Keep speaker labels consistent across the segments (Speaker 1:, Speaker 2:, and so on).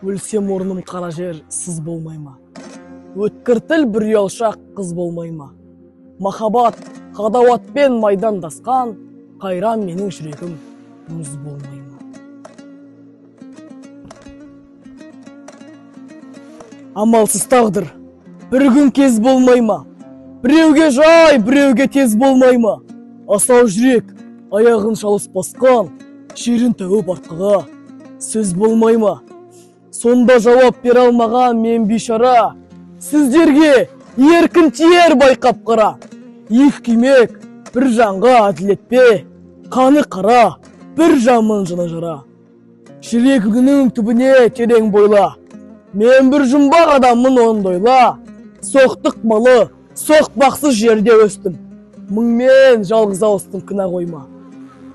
Speaker 1: Өлсем орным қара жер сыз болмай ма? Өткір тіл бір ұялшақ қыз болмай ма? Махаббат ғадауатпен майдандасқан, қайран менің жүрегім мұз болмай ма? Амалсыз тағдыр бір күн кез болмай ма? Біреуге жай, біреуге тез болмай ма? Асау жүрек аяғын шалыс басқан, жерін тәуіп артқыға сөз болмай ма? Сонда жауап бере алмаған мен бейшара, сіздерге еркін тиер байқап қара. Екі күймек бір жанға әділетпе, қаны қара бір жанмын жаны жара. Жүрегіңнің түбіне терең бойла, мен бір жұмбақ адаммын ондойла. Соқтық малы, соқпақсыз жерде өстім, мыңмен жалғыз ауыстым кінә қойма.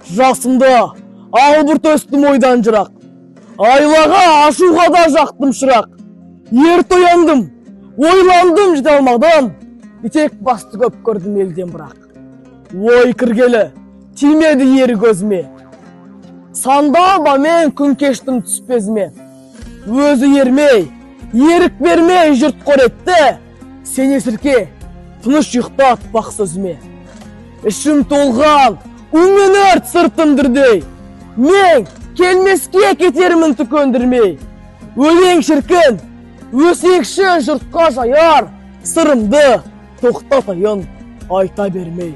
Speaker 1: Жасымда албырт өстім ойдан жырақ, айлаға ашуға да жақтым шырақ. Ерте ояндым, ойландым жете алмадым, етек басты көп көрдім елден бірақ. Ой кіргелі, тимеді ер көзіме, сандалмамен күн кештім түспезіме. Өзі ермей, ерік бермей жұрт қор етті, сен есірке, тыныш ұйықтат бақ сөзіме. Ішім толған, у мен өрт сыртым дүрдей, мен келмеске кетермін түкөндірмей. Өлең шіркін, өсекші жұртқа жаяр, сырымды тоқтатайын айта бермей.